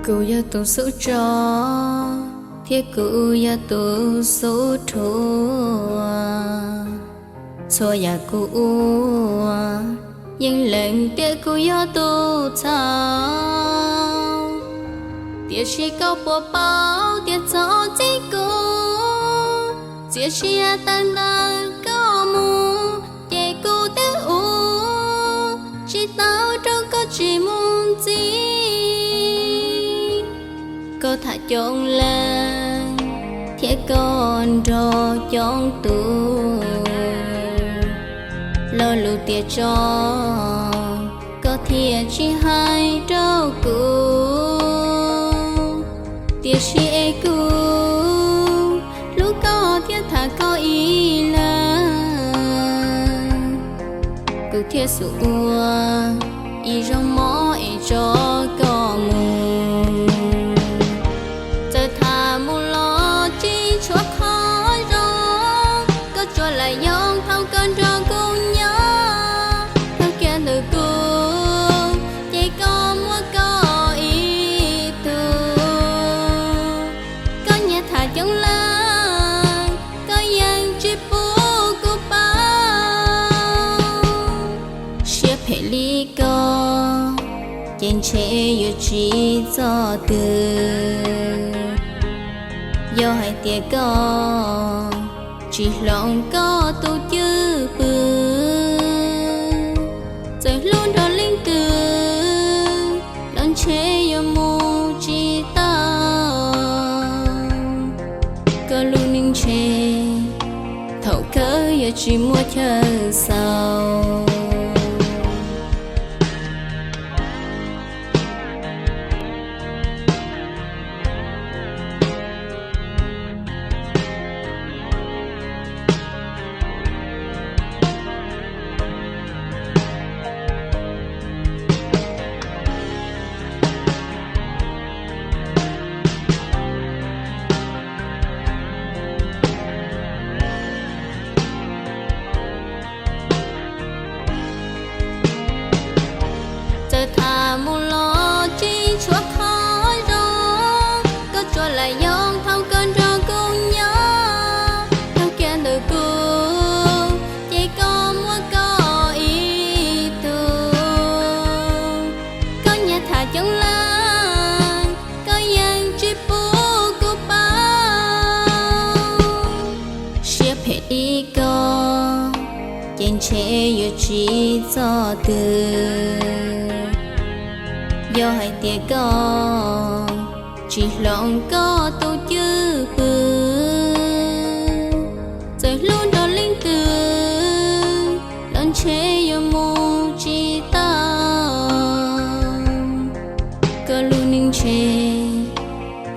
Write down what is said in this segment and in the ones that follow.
Kuv yog tus xub tso, thiab kuv yog tus xub rhuav. Txhua yam kuv ua, yeej lees tias kuv yog tus txhaum. Tiam sis koj puas paub tias txog txij kuv, txiav sia tawm ntawm koj mus, ces kuv twb ua tsis tau rau koj tsis mus ntxiv. Koj tham coob leej, thiab koj nrog coob tus, lo lus tias tso, koj thiaj tsis hais rau kuv. Tiam sis es kuv hlub koj thiab tham koj ib leeg, kuv thiaj xub ua ib zaug mob es tso koj mus. Txawm tham mus los tsis tshuav qhov zoo, koj tsuas lam yoo thaum koj nrog kuv nyob. Thaum kiag ntawm kuv, ces koj muaj koj ib tug. Koj nyiam tham coob leej, koj yeej tsis pub kuv paub. Siab phem li koj, ces ntshe yuav tsis txog twg. Yog hais tias koj tsis hloov koj tus cwj pwm, txawm hlub nrog leej twg los ntshe yuav mus tsis tau. Koj lub neej ntshe thaum kawg yuav tsis muaj chaw xaus. Txawm tham mus los tsis tshuav qhov zoo, koj tsuas lam yoo thaum koj nrog kuv nyob. Thaum kiag ntawm kuv, ces koj muaj koj ib tug. Koj nyiam tham coob leej, koj yeej tsis pub kuv paub. Siab phem li koj, ces ntshe yuav tsis txog twg. Yog hais tias koj tsis hloov koj tus cwj pwm, txawm hlub nrog leej twg los ntshe yuav mus tsis tau. Koj lub neej ntshe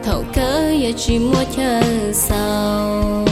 thaum kawg yuav tsis muaj chaw xaus.